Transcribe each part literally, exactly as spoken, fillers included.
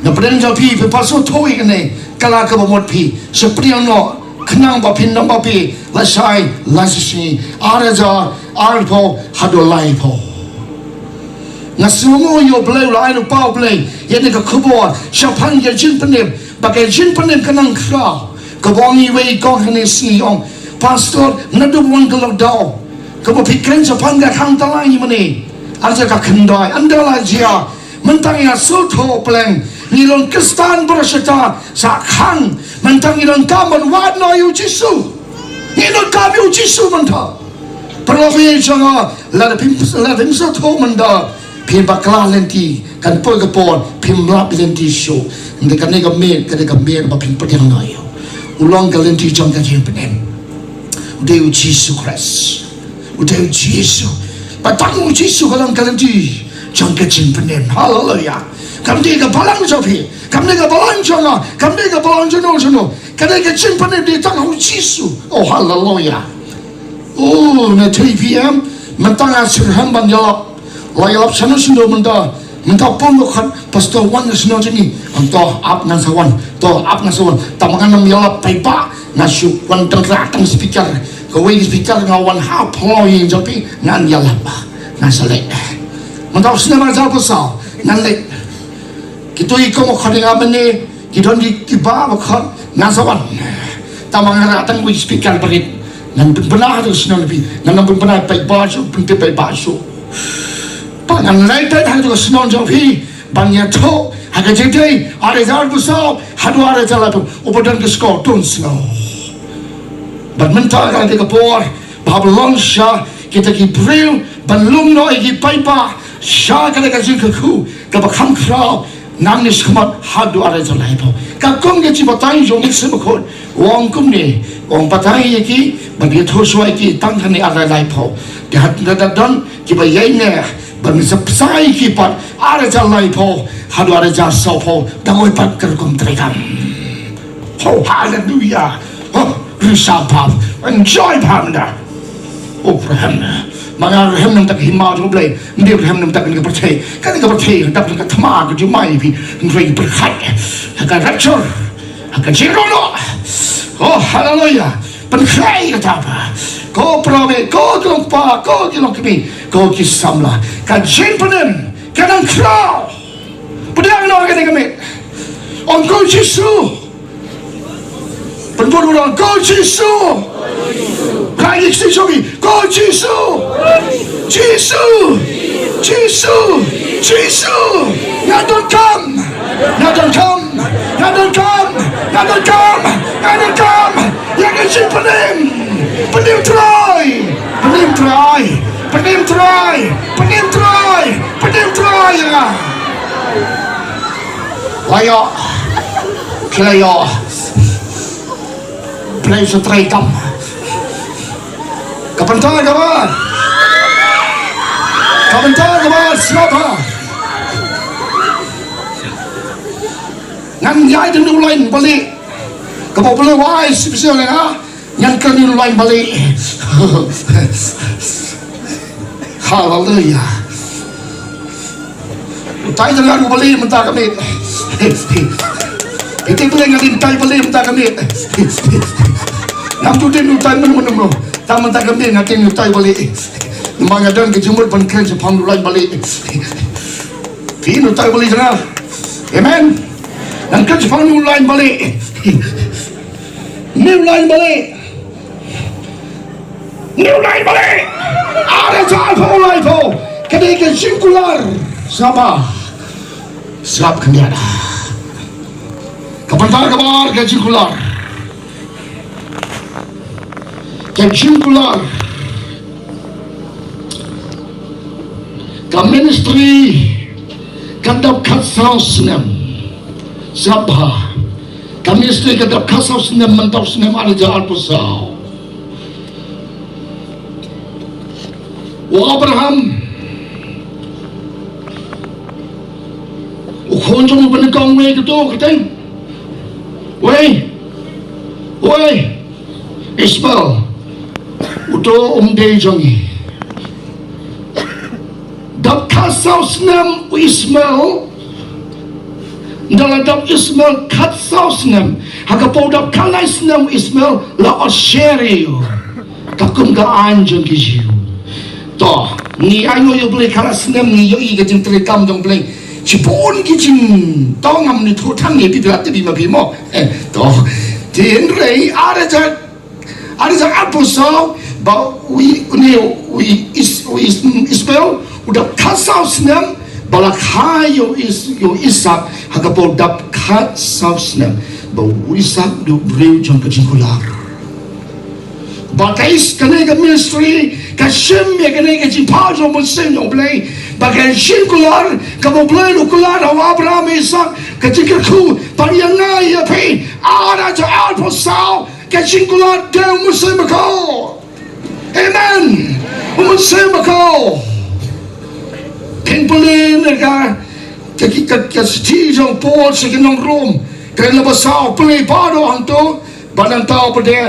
Na pdeng jong phi, phi pastor thoi kane, ka la ka ba mut phi, sa pdiang noh, khnang ba phin nang ba phi, lashai, lashisngi, ar hajar, arphew, haduh laiphew. Nga sngew ïa u Blei, u la ai u paw Blei, ïa kane ka khubor, shaphang ka jingpynim, ba ka jingpynim ka nang khraw, ka ba ong iwei i kong ha kane sngi ong, Pastor, naduh ba wan ka lockdown, ka ba phi kren shaphang ka khang tylli mane, ar hajar khyndai, ynda la jia, Mynta ngi la sngewthuh pleng, ngi long Khristan baroh shi katta, sa khang, mynta ngi donkam ban wad noh ïa u Jisu. Ngi donkam ïa u Jisu mynta. Paralok jong nga, lada phim, lada phim sngewthuh mynta, phim bakla lynti, kan poi ka por, phim lap lynti shuh. Ngi kane ka miet, kane ka miet, ba phim pdiang noh ïa u. U long ka lynti jong ka jingpynim. U dei u Jisu Khrist. U dei u Jisu. Ba tang u Jisu ka long ka lynti jong ka jingpynim. Haleluya. Kam dei ka balang jong phi. Kam dei ka balang jong nga. Kam dei ka balang jong no jong no. Ka dei ka jingpynim dei tang u Jisu. Oh, haleluya. Oh, na three P M. Mynta nga shu rhem ban ïalap. La ïalap shano shano mynta. Mynta pun ko khat pastor wan na shnong jong ngi. Ngan to ap ngan sa wan. To ap ngan sa wan. Tang ba ngan ym ïalap paidbah. Nga shu wan tang ra tang speaker. Kawei speaker nga wan ha phlong ïing jong phi ngan ïalap. Ngan sa leit. Mynta u snem ar hajar arphew saw ngan leit. Kito i kong ko khat nga mynne. Ki don ki, ki ba ba khot ngan sa wan. Tang ba nga rah tang wei speaker barit. Ngan pynbna ha tu shnong phi. Ngan nang pynbna paidbah shuh, pyntip paidbah shuh. Ba ngan leit beit ha tu shnong jong phi. Ban ïathuh ha ka jingtei ar hajar arphew saw haduh ar hajar laiphew. Uba don ka sngewthuh un sngew. Bad mynta ka dei ka por ba hap long sha kita ki briew ban lum noh ïa ki paidbah sha kane ka jingkyrkhu kaba kham khraw. Nangne shakhmat haduh ar hajar laiphew. Ka kum ka jingbatai jong u Mynsiem Bakhuid u ong kumne, u ong batai ïa ki bad ïathuh shuwa ïa ki tang kane ar hajar laiphew. Te haba don kiba ïaineh ban sa bsa ïa ki pat ar hajar laiphew haduh ar hajar sawphew. Dang oi pat ka rukom treikam. Oh, haleluya. Oh, risa bha. Enjoy bha mynta. Oh, rhem. Ma nga rhem na ka bynta ka hima jong U Blei. Ym dei rhem na ka bynta ka pyrthei. Ka pyrthei ka dap ka thma ka jumai phi. Ngi pyrkhat. Ka rapture. Ka jingïaroh. Oh, haleluya. Pynkhreh ka jaka. Ko para bangeit, ko ki long kpa, ko ki long kmie, ko ki samla. Ka jingpynim ka nang khraw. Pdiang noh kane ka miet. Ong ko Jisu. Pynbud u ong ko Jisu. Ka ngi kti jong ngi ko Jisu. Jisu. Jisu. Jisu. Nga donkam. Nga donkam. Nga donkam. Nga donkam. Nga donkam. Ïa ka jingpynim. Pynim Trai. Pynim Trai. Pynim Trai. Pynim Trai. Pynim Trai ïa nga. La ïoh. Ki la ïoh. Blei sa treikam. Ka bynta kaba, ka bynta kaba sngewbha. Ngan ïai da u lain balieh. Kaba U Blei u ai special ïa nga. Ngan kren u lain balieh. Haleluya. Utai jong nga u balieh mynta ka miet. Ite Blei nga dei utai balieh mynta ka miet. Ngam ju dei utai mynno mynno. Tang mynta ka miet nga dei utai balieh. Namar nga don ka jingmut ban kren shaphang u lain balieh. Phi utai balieh jong nga. Amen. Ngan kren shaphang u lain balieh. Une u lain balieh. Une u lain balieh. Ar hajar arphew laiphew. Ka dei ka jingkular. Sngap bha. Sngap khyndiat. Ka bynta kaba ar ka jingkular. Ka jingkular. Ka ministry ka dap khatsaw snem. Sngap bha. Ka ministry ka dap khatsaw snem mynta u snem ar hajar arphew saw. U Abraham. U khun jong u ba nyngkong wei kato kata. Wei. Wei. Ishmael. Uto um dei jong ngi. Dap khatsaw snem u Ishmael. Ynda la dap Ismael khatsaw snem, ha ka por dap khatlai snem Ismael la ot sher ïa u. Katkum ka aiñ jong ki Jiw. To, ngi ai nguh ïa u Blei khatlai snem ngi ïohi ka jingtrei kam jong u Blei. Shibun ki jing, to ngam ïathuh tang ïa phi, phi la tip ma phi mo. Eh, to. Te hynrei ar hajar Ar hajar arphew saw, ba u I-, u ne, u I-, Is-, u Is-, Ismael u dap khatsaw snem, ba la kha ïa u Is-, ïa u Isak ha ka por dap khatsaw snem, ba u Isak u dei u briew jong ka jingkular. Ba ka Is-, kane ka ministry ka shim ïa kane ka jingpynpaw jong u Mynsiem jong u Blei, ba ka jingkular kaba u Blei u kular ha u Abraham, Isak, ka jingkyrkhu, ba ïa nga ïa phi, ar hajar arphew saw, ka jingkular dei u Mynsiem Bakhuid. Amen. U Mynsiem Bakhuid. Phin pule na ka, ka, ka, ka, ka shithi jong u Paul sha ki nong Rom. Kren naba saw, pule baroh hangto, ba nangta pat de,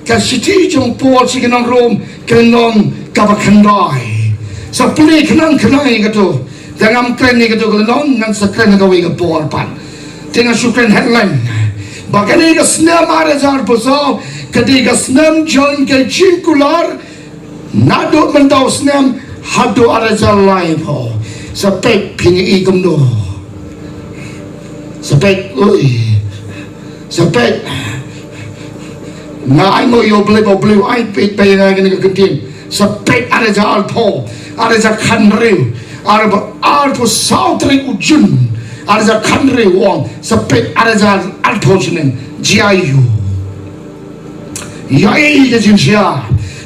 ka shithi jong u Paul sha ki nong Rom, kren nong kaba khyndai. Sa pule khnang khnang ïa kato. Te ngam kren ïa kato ka lynnong, ngan sa kren ha kawei ka por pat. Te nga shu kren headline. Ba kane ka snem ar hajar arphew saw, ka dei ka snem jong ka jingkular, naduh mynta u snem, haduh ar hajar laiphew. Sa peit phin ïohi kumno. Sa peit, oi. Sa peit. Nga ai nguh ïa u Blei ba u Blei u ai peit ba ïa nga kane ka kyntien. Sa peit ar hajar arphew, ar hajar khathynriew, ar ba, arphew saw tarik u Jun, ar hajar khathynriew u ong, sa peit ar hajar arphew shaneng. Jia ïa u. Ïa i ka jingshai.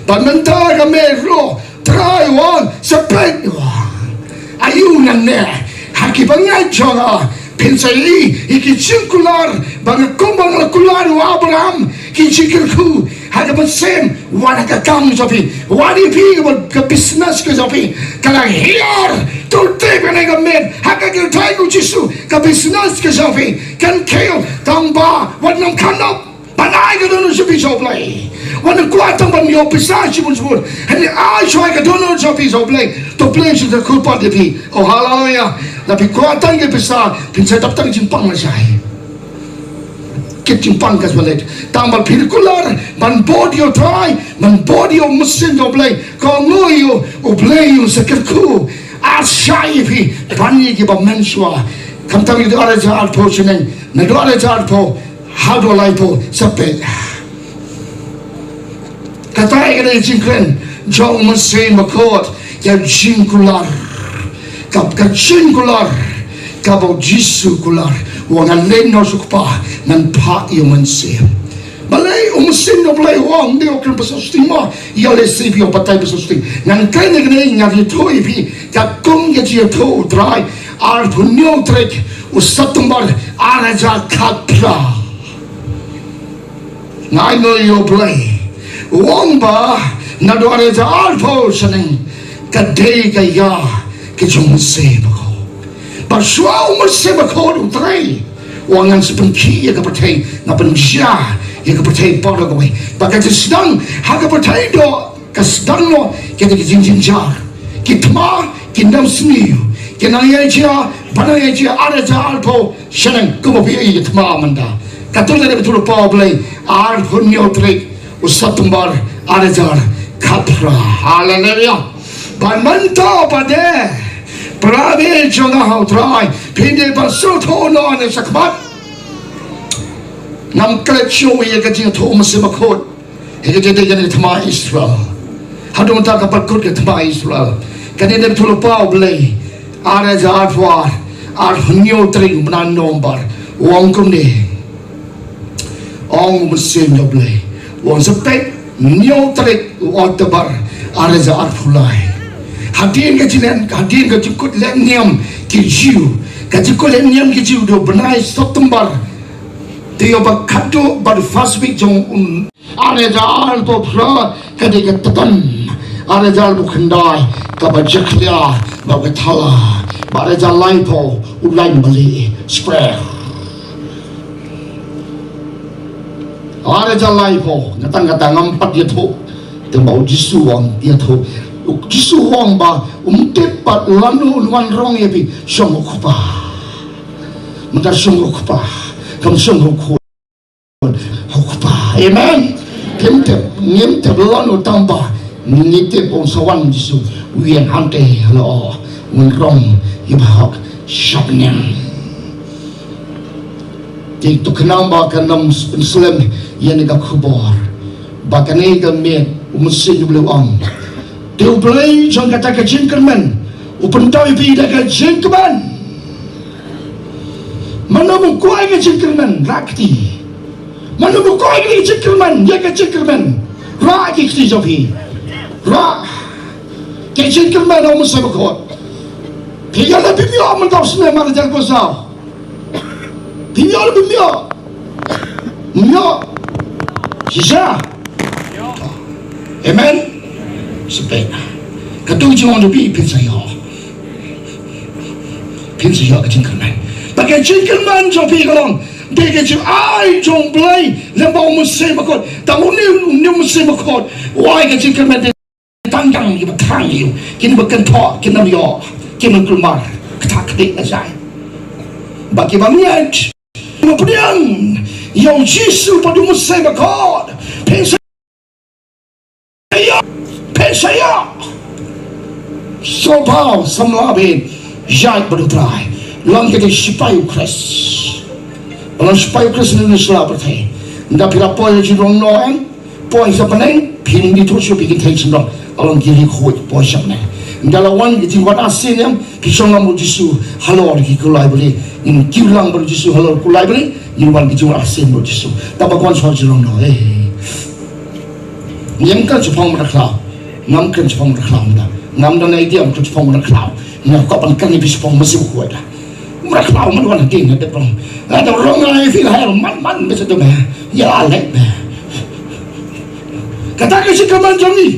Ba mynta ka met ruh, Trai u ong, sa peit u ong. Aïu nangne, ha kiba ngeit jong nga, phin sa ïohi ïa ki jingkular, ba nga kumba nga la kular ïa u Abraham, ki jingkyrkhu, ha ka mynsiem, wat ha ka kam jong phi, wat ïa phi kaba, ka business ka jong phi, ka la hiar, to tip kane ka met, ha ka kyrteng u Jisu, ka business ka jong phi, kan kheiñ, tang ba, wat nym khanap. Ban ai ka dohnud sha phi sha u Blei. Wat nym kwah tang ban ïoh pisa shibun shibun. Hynrei ai shuwa ka dohnud sha phi sha u Blei. To Blei u shu kyrkhu pat ïa phi. Oh, haleluya. Lada phi kwah tang ïa pisa, phin sa dap tang jingpang lashai. Kit jingpang ka shu leit. Tang ba phi kular ban bud ïa u Trai, ban bud ïa u Mynsiem jong u Blei. Ka nguh ïa u, u Blei un sa kyrkhu. Ar shai ïa phi ban ïa kiba mynshuwa. Khamtam ïa u ar hajar arphew shaneng. Naduh ar hajar arphew haduh laiphew, sa peit. Kata ka dei ka jingkren jong u Mynsiem Bakhuid, ka jingkular. Ka, ka jingkular kaba u Jisu u kular. U ong ngan leit noh sha u Kpa, ngan phah ïa u Mynsiem. Balei u Mynsiem jong u Blei u ong, ym dei u kren ba shisha shisha mo, ïa lei shisha ïa u batai ba shisha shisha. Ngan kren ïa kane, ngan ïathuh ïa phi, katkum ka jingïathuh u Trai, arphew hynñiew tarik u September, ar hajar khatphra. Nga ai nguh ïa u Blei. U ong ba naduh ar hajar arphew shaneng ka dei ka ïa ka jong u Mynsiem Bakhuid. Ba shuwa u Mynsiem Bakhuid u trei, u ong ngan sa pynkhih ïa ka pyrthei, ngan pynjia ïa ka pyrthei baroh kawei. Ba ka jingsdang ha ka pyrthei doh, ka sdang noh ka dei ka jingjynjar. Ki thma, ki nang sniew, ki nang ïa jia, ba nang ïa jia, ar hajar arphew shaneng, kumba phi ïa thma mynta. Katto katne ba thulpa u Blei, arphew hynñiew tarik u September, ar hajar khatphra. Haleluya. Ba mynta ba dei, para bangeit jong nga ha u Trai, phin dei ban sngewthuh noh ne shakhmat. Ngam klet shuh ïa ka jingïathuh u Mynsiem Bakhuid. Ïa ka jingïathuh ïa ka thma Israel. Haduh mynta ka pat kut ka thma Israel. Kane dei ba thulpa u Blei. Ar hajar arphew ar, arphew hynñiew tarik u bnai November. U ong kumne. Ong u Mynsiem jong u Blei. U ong sa peit hynñiew tarik u October, ar hajar arphew lai. Hadien ka jinglen, hadien ka jingkut leh niam ki Jiw. Ka jingkut leh niam ki Jiw dei u bnai September. Te ïa ba khatduh bad first week jong u, ar hajar arphew phra ka dei ka Tebyn. Ar hajar arphew khyndai kaba jakhlia bad ka thala. Bad ar hajar laiphew u lain bali square. Ar hajar laiphew, nga tang kata ngam pat ïathuh. Te ba u Jisu u ong ïathuh. U Jisu u ong ba um tip pat lano un wan rong ïa phi, shong u Kpa. Mynta shong ha u Kpa, kam shong ha u Khun, ha u Kpa. Amen. Ngim tip, ngim tip lano tang ba ngi tip ba un sa wan u Jisu u ïeng hangtei, halor un rong ïa bahok sha bneng. Te to khnang ba kan ym slem ïa kane ka khubor ba kane ka miet u Mynsiem U Blei u ong. Te U Blei jong kata ka jingkyrmen u pynpaw ïa phi da ka jingkmen. Mano ba kwah ïa ka jingkyrmen, rah kti. Mano ba kwah ïa ka jingkyrmen, ïa ka jingkyrmen, rah ki kti jong phi. Rah ka jingkyrmen ha u Mynsiem Bakhuid. Phi ïoh ne phim ïoh mynta u snem ar hajar arphew saw? Phi ïoh ne phim ïoh? Ïoh. Shisha. Amen. Shisha. Katto jong phi phin sa ïoh. Phin sa ïoh ka jingkyrmen. Ba ka jingkyrmen jong phi ka long da ka jingai jong U Blei lem bad u Mynsiem Bakhuid. Tang une, une u Mynsiem Bakhuid u ai ka jingkyrmen. Tang tang kiba thrang ïa u, kin ba kynthoh kin ym ïoh, kin ym kulmar. Kata ka dei ka jai. Ba kiba ngeit, kiba pdiang ïa u Jisu bad u Mynsiem Bakhuid, phin sa ïoh, phin sa ïoh. Sngewbha samla bad ïaid bad u Trai. Long ka dei shipai u Khrist. Ba long shipai u Khrist na sla pyrthei. Ynda phi la poi ha jingrong noh em, poi sha bneng, phin ithuh shuh phi kynthei shnong. Along ki ri khuid poi sha bneng. Ynda la wan ki jingwan arsien em, phi shong lang bad u Jisu halor ki kulai bri. Ngin kiew lang bad u Jisu halor kulai bri. Ngin wan ki jingwan arsien bad u Jisu. Tang ba wan sha jingrong noh, eh. Ngam kren shaphang mrad khlaw. Ngam kren shaphang mrad khlaw mynta. Ngam don idea kren shaphang mrad khlaw. Nga kwah ban kren ïa phi shaphang Mynsiem Bakhuid. Mrad khlaw mrad wan hadien na dep rong. Nga dep rong nga ïa phi la hel man man bad sa dum ïa la lek. Kata ka jingkyrmen jong ngi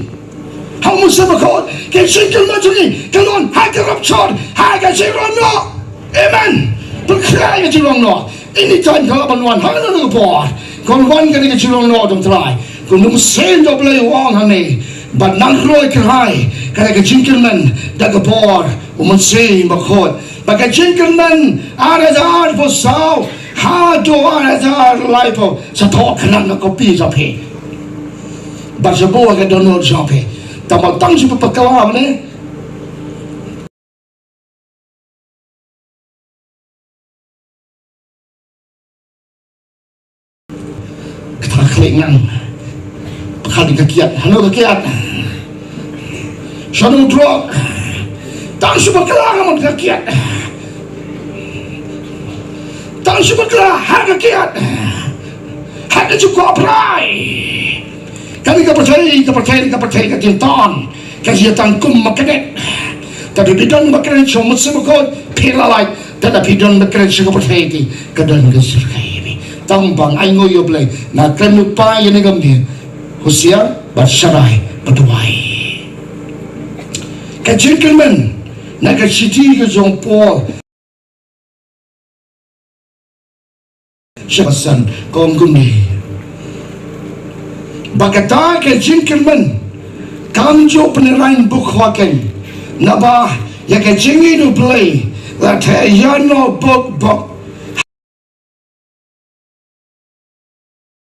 ha u Mynsiem Bakhuid, ka jingkyrmen jong ngi ka long ha ka rapture, ha ka jingrong noh. Amen. Pynkhreh ka jingrong noh. Anytime ka lah ban wan, ha kano kano ka por. Kan wan kane ka jingrong noh jong u Trai. Kan ym sngewthuh Blei u ong hangne. Bad nang roi kyrhai kane ka jingkyrmen da ka bor u Mynsiem Bakhuid. Ba ka jingkyrmen ar hajar arphew saw haduh ar hajar laiphew sa thoh khnang ka kopi jong phi. Bad sa buh ha ka dohnud jong phi. Tang ba tang shu bakla ne. Kata khlieh ngan. Pyrkhat ïa ka kiad. Hano ka kiad? Shano u drok? Tang shu bakla nga mut ka kiad. Tang shu bakla ha ka kiad. Ha ka jingkwah Blei. Kane ka pyrthei, ka pyrthei, ka pyrthei ka jington. Ka jia tang kum magnet. Te phi don magnet sha u Mynsiem Bakhuid phi la lait. Te lada phi don magnet sha ka pyrthei te ka don ka jingkyrkhu ïa phi. Tang ba nga ainguh ïa u Blei, nga kren lypa ïa kane ka miet. Husiar bad sharai bad duwai. Ka jingkyrmen na ka shithi ka jong u Paul sha ki Ephesus ka ong kumne. Ba kata ka jingkyrmen kam ju pynrang buk hok kein, naba ïa ka jingïeit U Blei la theh ïa no bok bok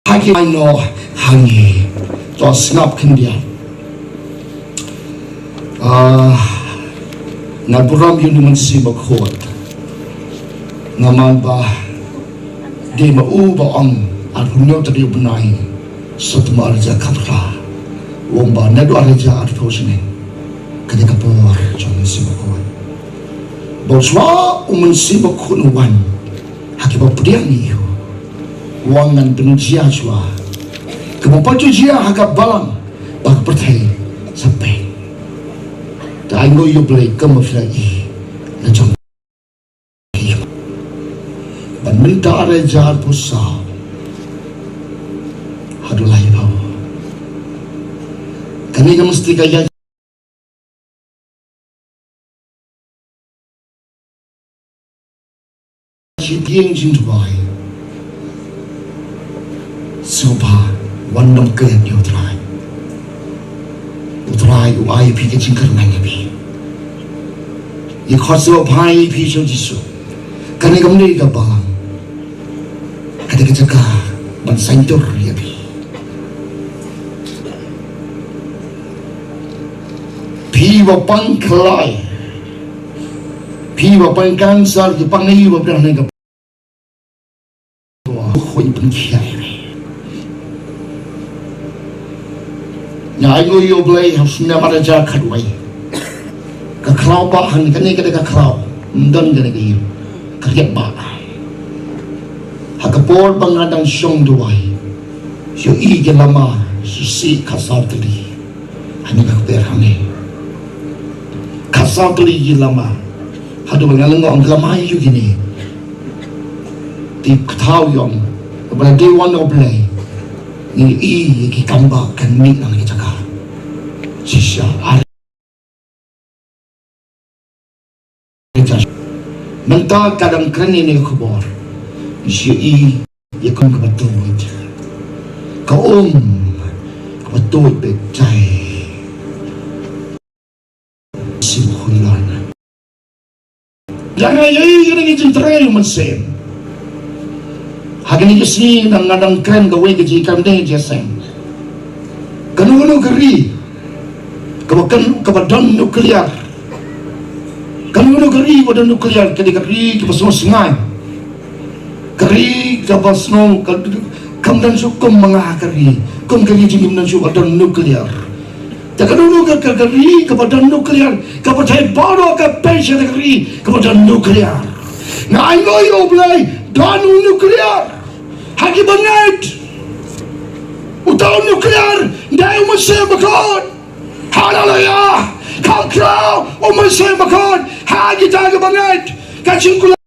ha ki, ai no ha ngi. To sngap khyndiat. Ah, nga burom ïa u Mynsiem Bakhuid. Nga man ba dei ma u ba ong, arphew hynñiew tarik u bnai September ar hajar khatphra. U ong ba naduh ar hajar arphew snem ka dei ka por jong u Mynsiem Bakhuid. Ba shuwa u Mynsiem Bakhuid un wan ha kiba pdiang ïa u, u ong ngan pynjia shuwa kaba pat ju jia ha ka balang ba ka pyrthei sa peit. Te ainguh ïa u Blei kumba phi la ïohi la jong. Ban mynta ar hajar arphew saw haduh laiphew. Kane ka mesti ka ïa shiphieng jingduwai. Sngewbha wan nym klet ïa u Trai. U Trai u ai ïa phi ka jingkyrmen ïa phi. Ïa khot sngewbha ïa phi sha u Jisu. Kane kam dei ka balang. Ka dei ka jaka ban saiñdur ïa phi. Phi ba pang khlaiñ, phi ba pang cancer, phi pang ïa u ba pang ne ka. Khuid pynkhia ïa phi. Nga ainguh ïa U Blei ha u snem ar hajar khatwei. Ka khlaw ba hangne, kane ka dei ka khlaw. Ym don kane ka ïing. Ka riat ba. Ha ka por ba nga dang shong duwai, ïohi ki lama shisha khatsaw tylli. Hangne ka kper hangne. Khatsaw tylli ki lama. Haduh ba nga lyngngoh ong ki lama aïu kine. Te ka thaw ïong. Ba la dei wan U Blei. Ngi ïohi ïa ki kam ba kan mih na ki jaka. Shisha ar. Mynta ka dang kren ïa kane ka khubor. Ngi ïohi ïa kum kaba tuid. Ka um kaba tuid beit jai. Sim khun lon. Nga ïohi ïa kane ka jingtrei u Mynsiem. Ha kane ka sngi nga dang kren kawei ka jingkren dei jingïaseng. Kano kano ka ri kaba kan, kaba don nuclear. Kano kano ka ri ba don nuclear, ka dei ka ri kaba sngewsngaiñ. Ka ri kaba sngew ka, kam don shuh kum ma nga ka ri. Kum ka ri jong ngi kam don shuh ba don nuclear. Te kano kano ka, ka, ka ri kaba don nuclear, ka pyrthei baroh ka pyrshah ka ri kaba don nuclear. Nga ainguh ïa U Blei, don u nuclear ha kiba ngeit. Uta u nuclear dei u Mynsiem Bakhuid. Haleluya. Kham khraw u Mynsiem Bakhuid ha kita kiba ngeit. Ka jingkylli